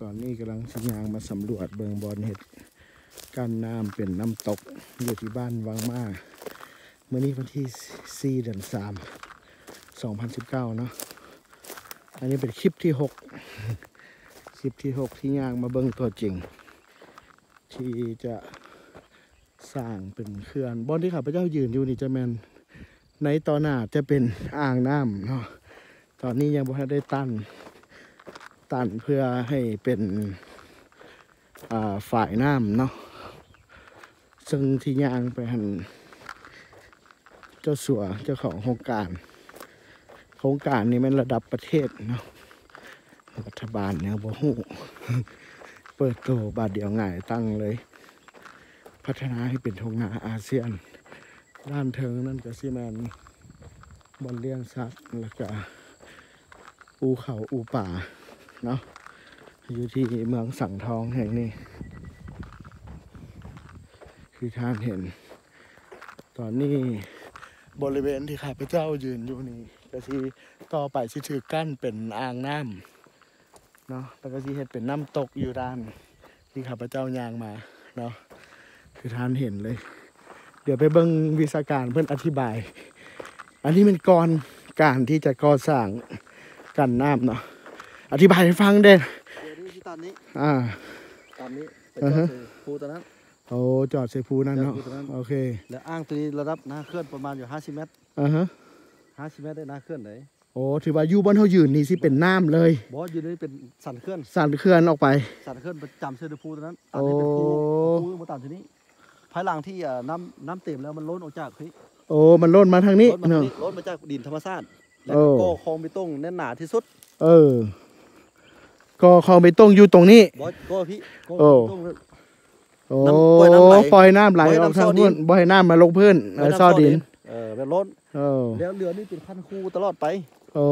ຕອນນີ້ກຳລັງຊິຍ່າງມາສຳຫຼວດເບິ່ງບ່ອນເຮັດກັ້ນນ້ຳເປັນນ້ຳຕົກ ຢູ່ທີ່ບ້ານວັງມ້າ. ມື້ນີ້ວັນທີສີ່ ເດືອນສາມ ສອງພັນສິບເກົ້າເນາະ. ອັນນີ້ເປັນຄລິບທີຫົກ ຄລິບທີຫົກທີ່ຍ່າງມາເບິ່ງຕົວຈິງ ທີ່ຈະສ້າງເປັນເຂື່ອນ. ບ່ອນທີ່ຂ້າພະເຈົ້າຢືນຢູ່ນີ້ຈະແມ່ນ ໃນຕໍ່ໜ້າຈະເປັນອ່າງນ້ຳເນາະ. ຕອນນີ້ຍັງບໍ່ທັນໄດ້ຕັນ ຕັນເພື່ອໃຫ້ເປັນ ອ່າ ຝາຍນ້ຳເນາະ. ເຊິ່ງທີ່ຍ່າງໄປຫັ້ນ ເຈົ້າສັວ ເຈົ້າຂອງໂຄງການ, ໂຄງການນີ້ແມ່ນລະດັບປະເທດເນາະ, ລັດຖະບານຍັງບໍ່ຮູ້ ເປີດໂຕບາດດຽວຫງາຍຕັງເລີຍ. ພັດທະນາໃຫ້ເປັນທົ່ງນາອາຊຽນ. ດ້ານເທິງນັ້ນກໍຊິແມ່ນບ່ອນລ້ຽງສັດ ແລ້ວກໍອູ່ເຂົ້າອູ່ປາເນາະ, ຢູ່ທີ່ເມືອງສັງທອງແຫ່ງນີ້ ຄືທ່ານເຫັນ. ຕອນນີ້ບໍລິເວນທີ່ຂ້າພະເຈົ້າຢືນຢູ່ນີ້ ກໍຊິ ຕໍ່ໄປຊິຖືກກັ້ນເປັນອ່າງນ້ຳເນາະ, ແລ້ວກໍຊິເຮັດເປັນນ້ຳຕົກຢູ່ດ້ານທີ່ຂ້າພະເຈົ້າຍ່າງມາເນາະ, ຄືທ່ານເຫັນເລີຍ. ດຽວໄປເບິ່ງວິຊາການເພິ່ນອະທິບາຍ. ອັນນີ້ແມ່ນກ່ອນການທີ່ຈະກໍ່ສ້າງກັ້ນນ້ຳເນາະ, ອະທິບາຍໃຫ້ຟັງແດ່. ດຽວນີ້ຊິຕັນນີ້ ອ່າ ຕັນນີ້ ໄປ ອ່າ ຈອດ ຮະ ໃສ່ພູຕົວນັ້ນ. ໂອ້ ຈອດໃສ່ພູນັ້ນເນາະ. ຈອດພູຕົວນັ້ນ ໂອເຄ. ແລ້ວອ່າງຕົວນີ້ລະດັບໜ້າເຂື່ອນປະມານຢູ່ຫ້າສິບແມັດ. ອ່າຮະ ຫ້າສິບແມັດໄດ້ໜ້າເຂື່ອນໃດ. ໂອ້ ຖືວ່າຢູ່ບ່ອນເຮົາຢືນນີ້ຊິເປັນນ້ຳເລີຍ. ບໍ່ ຢູ່ນີ້ເປັນສັນເຂື່ອນ. ສັນເຂື່ອນອອກໄປ. ສັນເຂື່ອນປະຈຳເຊດພູຕົວນັ້ນ. ໂອ້ ອັນນີ້ເປັນພູ ພູບໍ່ຕາມທີ່ນີ້. ພາຍຫຼັງທີ່ ອ່າ ນ້ຳ ນ້ຳເຕັມແລ້ວມັນລົ້ນອອກຈາກພີ້. ໂອ້ ມັນລົ້ນມາທາງນີ້ ລົ້ນມາທາງນີ້ ເນາະ, ລົ້ນມາຈາກດິນທຳມະຊາດ ແລ້ວ ໂອ້ ກໍກໍ່ຄອງເບຕົງແໜ້ນໜາທີ່ສຸດ. ເອີ ກໍ່ຄອງເບຕົງຢູ່ຕົງນີ້. ບໍ່ ກໍ່ພີ້ ກໍ່ ໂອ້ ເບຕົງ. ໂອ້ ນ້ຳ ປ່ອຍນ້ຳໄຫຼ ປ່ອຍນ້ຳໄຫຼ ບໍ່ໃຫ້ນ້ຳ ອອກທາງພຸ້ນ ຊໍ້ດິນ ບໍ່ໃຫ້ນ້ຳມາລົງພື້ນ ບໍ່ໃຫ້ນ້ຳ ເອີ ຊໍ້ດິນ ຊໍ້ດິນ. ເອີ ແມ່ນລົ້ນ. ໂອ້ ແລ້ວເຫຼືອນີ້ເປັນຄັນຄູຕະຫຼອດໄປ. ໂອ້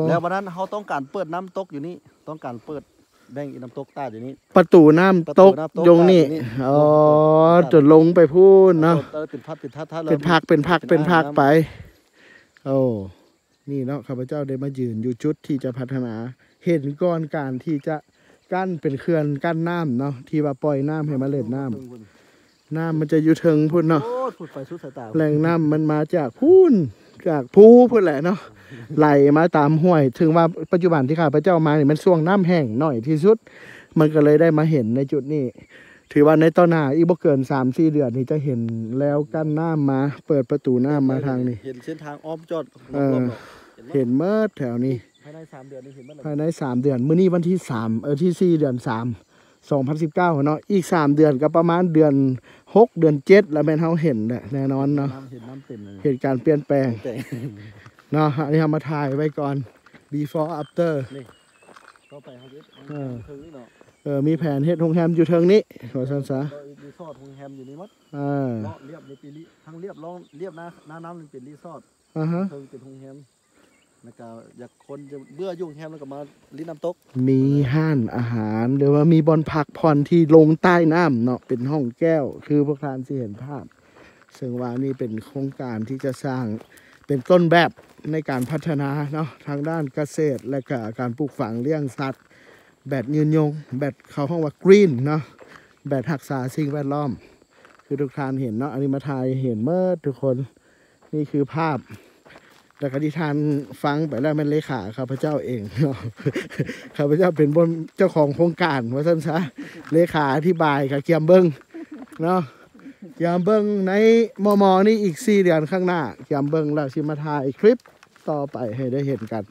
ແລ້ວວັນນັ້ນເຮົາຕ້ອງການເປີດນ້ຳຕົກຢູ່ນີ້ ຕ້ອງການເປີດແບ່ງອີກນ້ຳຕົກຕາດຢູ່ນີ້ ປະຕູນ້ຳຕົກ ປະຕູນ້ຳຕົກ ຢູ່ນີ້. ຕາດຢູ່ນີ້ ອໍ ໂອ້ ຈົນລົງໄປພຸ້ນເນາະ. ເອີ ເປັນພັກ ເປັນພັກ ເປັນພັກ ເປັນພັກ ເປັນພັກໄປ. ໂອ້ ນີ້ເນາະ ຂ້າພະເຈົ້າໄດ້ມາຢືນຢູ່ຈຸດທີ່ຈະພັດທະນາ ເຫັນກ່ອນການທີ່ຈະກັ້ນເປັນເຂື່ອນກັ້ນນ້ຳເນາະ ທີ່ວ່າປ່ອຍນ້ຳໃຫ້ມາເຫຼັ້ນນ້ຳ. ນ້ຳມັນຈະຢູ່ເທິງພຸ້ນເນາະ. ໂອ້ ພຸ້ນໄປສຸດສາຍຕາ. ແຫຼ່ງນ້ຳມັນມາຈາກພຸ້ນ ຈາກພູພຸ້ນແຫຼະເນາະ ໄຫຼມາຕາມຫ້ວຍ. ເຖິງວ່າປັດຈຸບັນທີ່ຂ້າພະເຈົ້າມານີ້ ມັນຊ່ວງນ້ຳແຫ້ງໜ້ອຍທີ່ສຸດ ມັນກໍເລີຍໄດ້ມາເຫັນໃນຈຸດນີ້. ຖືວ່າໃນຕໍ່ໜ້າອີກບໍ່ເກີນສາມສີ່ເດືອນນີ້ຈະເຫັນແລວກັ້ນນ້ຳມາ ເປີດປະຕູນ້ຳມາທາງນີ້. ເຫັນເສັ້ນທາງອ້ອມຈອດ ເອີ ຮອບໆ ເນາະ. ເຫັນໝົດແຖວນີ້. ພາຍໃນສາມເດືອນນີ້ເຫັນໝົດແລ້ວ. ພາຍໃນສາມເດືອນ ມື້ນີ້ວັນທີສາມ ເອີ ທີສີ່ ເດືອນສາມ ສອງພັນສິບເກົ້າເນາະ. ອີກສາມເດືອນກໍປະມານເດືອນຫົກ ເດືອນເຈັດ ແລ້ວແມ່ນເຮົາເຫັນແຫຼະ ແນ່ນອນເນາະ. ນ້ຳ ເຫັນນ້ຳເຕັມເລີຍ ເຫັນການປ່ຽນແປງ ການປ່ຽນແປງເນາະ. ອັນນີ້ເຮົາມາຖ່າຍໄວ້ກ່ອນ before after ນີ້. ຕໍ່ໄປເຮົາຈະ ເອີ ເທິງນີ້ເນາະ. ເອີ ມີແຜນເຮັດໂຮງແຮມຢູ່ເທິງນີ້ ວ່າຊັ້ນຊະ. ແລ້ວຣີສອດ ໂຮງແຮມຢູ່ນີ້ໝົດ. ເອີ ເນາະ ລຽບນີ້ເປັນຣີ ທັງລຽບລອງ ລຽບໜ້າ ໜ້ານ້ຳນີ້ເປັນຣີສອດ. ອ່າຮະ ເທິງເປັນໂຮງແຮມ ແລ້ວກໍຢາກຄົນຈະເບື່ອຢູ່ໂຮງແຮມ ແລ້ວກໍມາຫຼິ້ນນ້ຳຕົກ. ມີຮ້ານອາຫານ ຫຼືວ່າມີບ່ອນພັກຜ່ອນທີ່ລົງໃຕ້ນ້ຳເນາະ ເປັນຫ້ອງແກ້ວ ຄືພວກທ່ານຊິເຫັນພາບ. ເຊິ່ງວ່ານີ້ເປັນໂຄງການທີ່ຈະສ້າງເປັນຕົ້ນແບບໃນການພັດທະນາເນາະ ທາງດ້ານກະເສດ ແລະກະການປູກຝັງລ້ຽງສັດແບບຍືນຍົງ ແບບເຂົາຮ້ອງວ່າ green ເນາະ ແບບຮັກສາສິ່ງແວດລ້ອມ ຄືທຸກທ່ານເຫັນເນາະ. ອັນນີ້ມາຖ່າຍໃຫ້ເຫັນໝົດທຸກຄົນ ນີ້ຄືພາບ ແລ້ວກໍທີ່ທ່ານຟັງໄປແລ້ວແມ່ນເລຂາຂ້າພະເຈົ້າເອງເນາະ. ຂ້າພະເຈົ້າເປັນບ່ອນເຈົ້າຂອງໂຄງການວ່າຊັ້ນຊະ ເລຂາອະທິບາຍ ກໍກຽມເບິ່ງເນາະ ກຽມເບິ່ງໃນມໍ່ໆນີ້ ອີກສີ່ເດືອນຂ້າງໜ້າ ກຽມເບິ່ງແລ້ວຊິມາຖ່າຍຄລິບຕໍ່ໄປໃຫ້ໄດ້ເຫັນກັນ.